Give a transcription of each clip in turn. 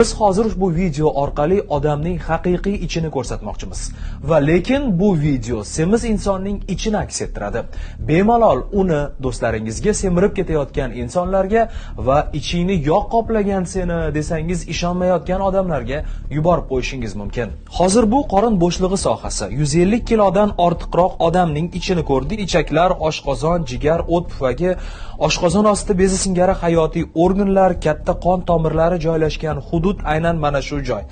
Biz hozir ushbu video orqali odamning haqiqiy ichini ko'rsatmoqchimiz. Va lekin bu video semiz insonning ichini aks ettiradi. Bemalol uni do'stlaringizga, semirib ketayotgan insonlarga va "Ichingni yog' qoplagan seni" desangiz ishonmayotgan odamlarga yuborib qo'yishingiz mumkin. Hozir bu qorin bo'shlig'i sohasi. 150 kilodan ortiqroq odamning ichini ko'rdik. Ichaklar, oshqozon, jigar, o't pufagi, oshqozon osti bezi singari hayotiy organlar, katta qon tomirlari joylashgan hudud aynan mana shu joy.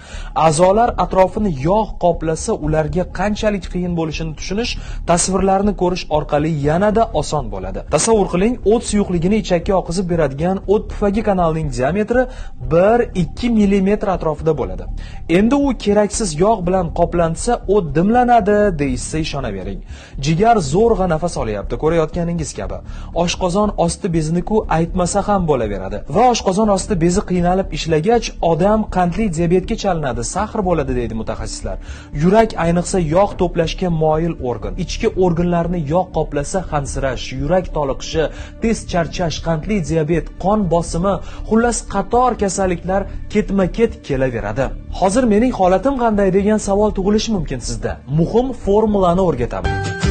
A'zolar atrofini yog' qoplasa, ularga qanchalik qiyin bo'lishini tushunish tasvirlarni ko'rish orqali yanada oson bo'ladi. Tasavvur qiling, o't suyuqligini ichakka oqizib beradigan o't pufagi kanalining diametri 1-2 mm atrofida bo'ladi. Endi u keraksiz yog' bilan qoplansa, o't dimlanadi deyishsa ishonavering. Jigar zo'rg'a nafas olyapti, ko'rayotganingiz kabi. Oshqozon osti bezini-ku aytmasa ham bo'laveradi. Va oshqozon osti bezi qiynalib ishlagach, odam qandli diabetga chalinadi, sahr bo'ladi, deydi mutaxassislar. Yurak ayniqsa yog' to'plashga moyil organ. Ichki organlarni yog' qoplasa, hansirash, yurak toliqishi, tez charchash, qandli diabet, qon bosimi, xullas, qator kasalliklar ketma-ket kelaveradi. Hozir mening holatim qanday degan savol tug'ilishi mumkin sizda. Muhim formulani o'rgataman.